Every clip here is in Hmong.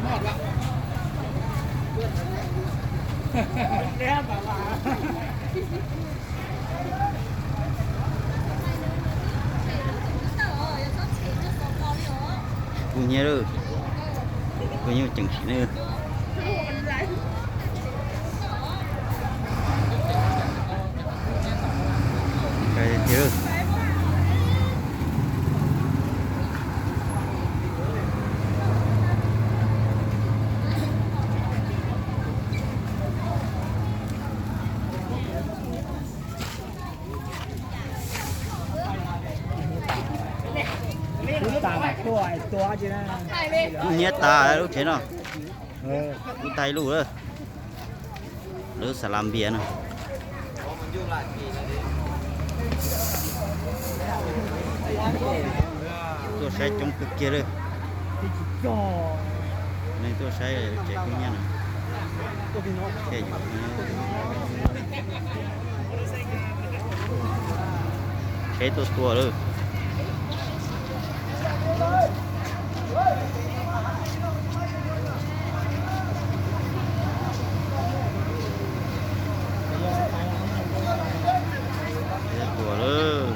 Tsis pub hnyiab lawm, tsis pub hnyiab ceev sim na. Hnyiab tas lub tsev no, ib tag ib lub lawm. Lub xas las npias no. Tuaj saib coob kawg kiag li. Neeg tuaj saib tsev kub hnyiab no. Thiaj yuav tsheb tuaj tua lawm. Tsheb tua lawm.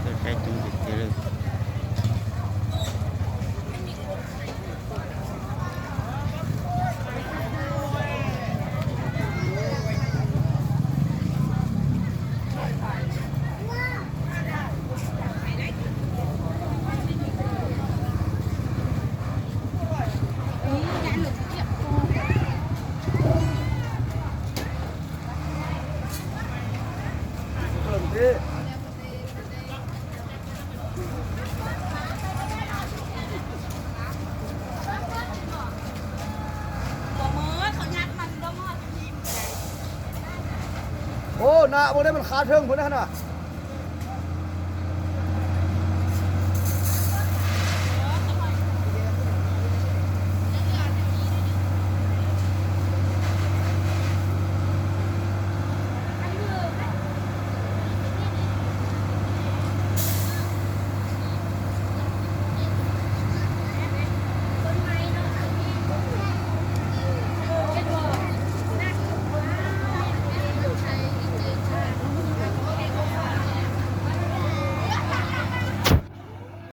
Tuaj saib coob tiag tiag li. Ua, na ua nej mas qhav rheej npaum na na.